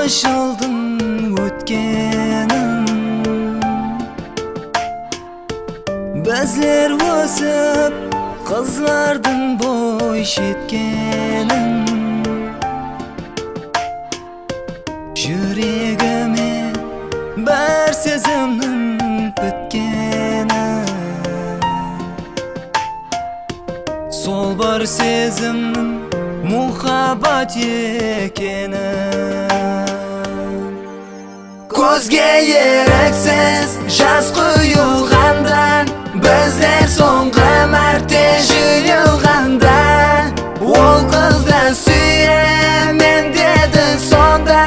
Жылдың өткенін, біздер өсіп, қызлардың бой жеткенін, жүрегіме бір сезімнің біткені, сол бір сезімнің мұхаббат екені. Көзге еріксіз жас құйылғанда, біздер соңғы мәрте жиылғанда, ол қызды сүйемін деді сонда,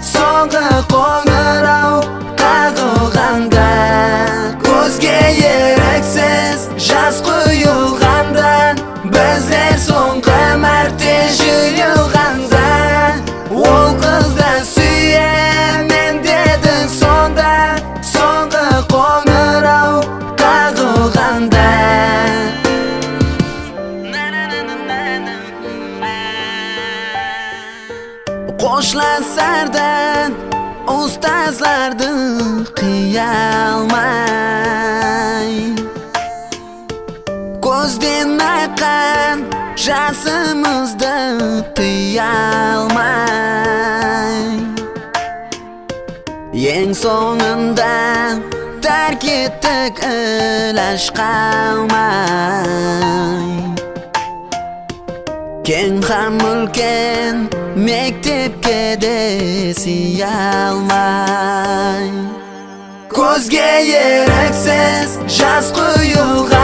соңғы қоңырау қағылғанда. Көзге еріксіз жас құйылғанда, біздер соңғы мәрте жиылғанда, ол қызды сүйемін деді сонда, соңғы қоңырау қағылғанда. Қошласардан ұстаздарды қия алмай, көзден аққан жасымызды тыя алмай, ең соңында тәрк еттік ілаж қалмай. Кең һәм үлкен мектепке де сыя алмай. Көзге еріксіз жас құйылғанда,